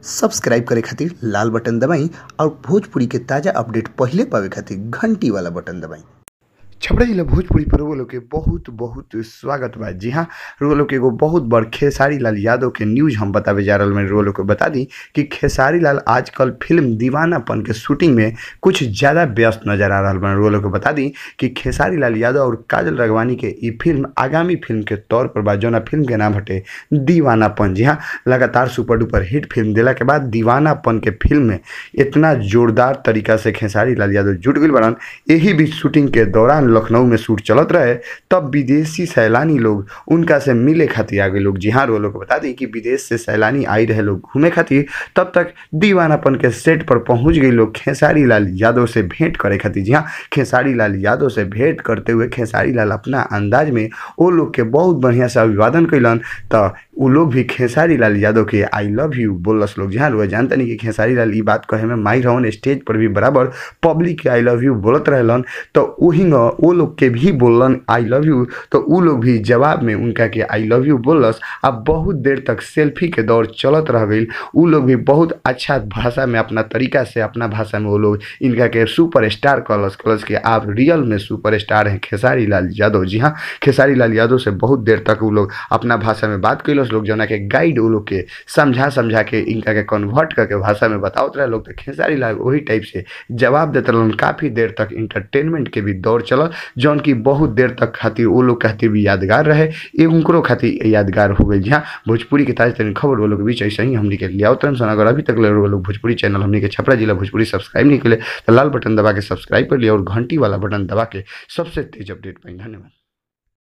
Subscribe करे खातिर लाल button दबाई और भोजपुरी के ताज़ा अपडेट पहिले पावे खातिर घंटी वाला बटन दबाई। छपरा जिला भोजपुरी पर वो लोग के बहुत बहुत स्वागत बा। जी हाँ, रोआ लोग के एगो बहुत बड़ खेसारी लाल यादव के न्यूज हम बतावे जा रहल बानी। रोआ लोग के बता दी कि खेसारी लाल आजकल फिल्म दीवानापन के शूटिंग में कुछ ज़्यादा व्यस्त नजर आ रहल बानी। रोआ लोग के बता दी कि खेसारी लाल यादव और काजल राघवानी के ई फिल्म आगामी फिल्म के तौर पर बा, जौना फिल्म के नाम हटे दीवानापन। जी हाँ, लगातार सुपर डुपर हिट फिल्म दिला के बाद दीवानापन के फिल्म में इतना जोरदार तरीका से खेसारी लाल यादव जुट गई बड़न। यही बीच शूटिंग के दौरान लखनऊ में शूट चलत रहे तब विदेशी सैलानी लोग उनका से मिले खातिर आ गए लोग। जी हाँ, रोआ लोग बता दी कि विदेश से सैलानी आई रहे लोग घूमे खातिर, तब तक दीवानापन के सेट पर पहुंच गई लोग खेसारी लाल यादव से भेंट करे खातिर। जी हाँ, खेसारी लाल यादव से भेंट करते हुए खेसारी लाल अपना अंदाज में वो लोग के बहुत बढ़िया से अभिवादन कैलन, तो वो लोग भी खेसारी लाल यादव के I love you बोलस लोग। जी हाँ, रोआ जानते नहीं कि खेसारी लाल ई बात कहे में माहिर हवन, स्टेज पर भी बराबर पब्लिक के I love you बोलत रहलन, तो वही वो लोग के भी बोलन I love you, तो उ लोग भी जवाब में उनका के I love you बोलस। अब बहुत देर तक सेल्फी के दौर चलत रह गई। उ लोग भी बहुत अच्छा भाषा में अपना तरीका से अपना भाषा में वो लोग इनका के सुपर स्टार कहलस, कहलस कि आप रियल में सुपर स्टार हैं खेसारी लाल यादव। जी हाँ, खेसारी लाल यादव से बहुत देर तक वो लोग अपना भाषा में बात कैलस लोग, जना के गाइड वो लोग के समझा समझा के इनका के कन्वर्ट करके भाषा में बतावत रहे लोग, तो खेसारी लाल वही टाइप से जवाब देते रहन। काफ़ी देर तक इंटरटेनमेंट के भी दौर चलल, जौन की बहुत देर तक खातिर वो लोग खातिर भी यादगार रहे, ये उनकरो खातिर यादगार हो गई। जी हाँ, भोजपुरी के ताज़ा तरीन खबर वो लोग बीच ऐसे ही हमनी के लियावत रहन। अगर अभी तक वो लोग भोजपुरी चैनल हमनी के छपरा जिला भोजपुरी सब्सक्राइब नहीं के तो लाल बटन दबा के सब्सक्राइब कर लिया और घंटी वाला बटन दबा के सबसे तेज अपडेट पाई। धन्यवाद।